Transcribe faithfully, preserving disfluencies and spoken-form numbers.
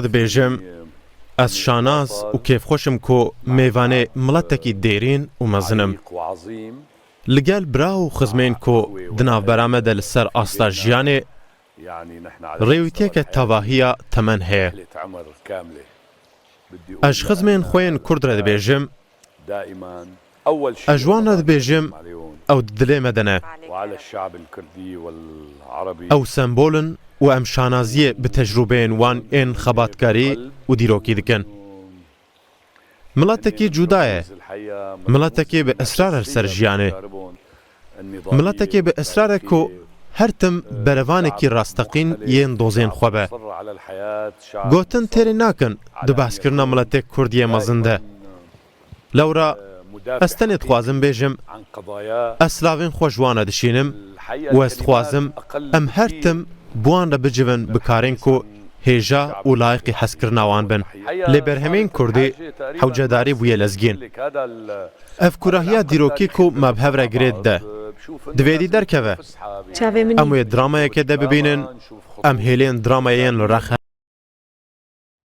Dibêjim, ez şanaz û kêfxweş im ku mêvanê miletekî dêrîn û mezin im. Li gel bira û xizmên ku di navbera me de li ser asta jiyanê rêwîtiyeke tevahiya temen heye. Ez ji xizmên xwe yên Kurd re dibêjim, ez ji wan re dibêjim, ew di dilê me de ne. Ew sembol in û em şanaziyê bi tecrûbeyên wan ên xebatkarî û dîrokî dikin. Miletekî cuda ye. Miletekî bi israr e li ser jiyanê. Miletekî bi israr e ku her tim berevanekî rasteqîn yên dozên xwe be. Gotin têrê nakin di behskirina miletê Kurd yê mezin de. Lewra ez tenê dixwazim bêjim, ez silavên xwe ji wan re dişînim û ez dixwazim em her tim bi wan re bicivin, bikarên ku hêja û layiqî hezkirina wan bin. Lê berhemên Kurdî hewcedarî bûye lezgîn. Ev kurahiya dîrokî ku me bi hev re girê dide, divê dî derkeve. Çavê min Em wê dramayeke de bibînin, em hêlên dramayê yên li rex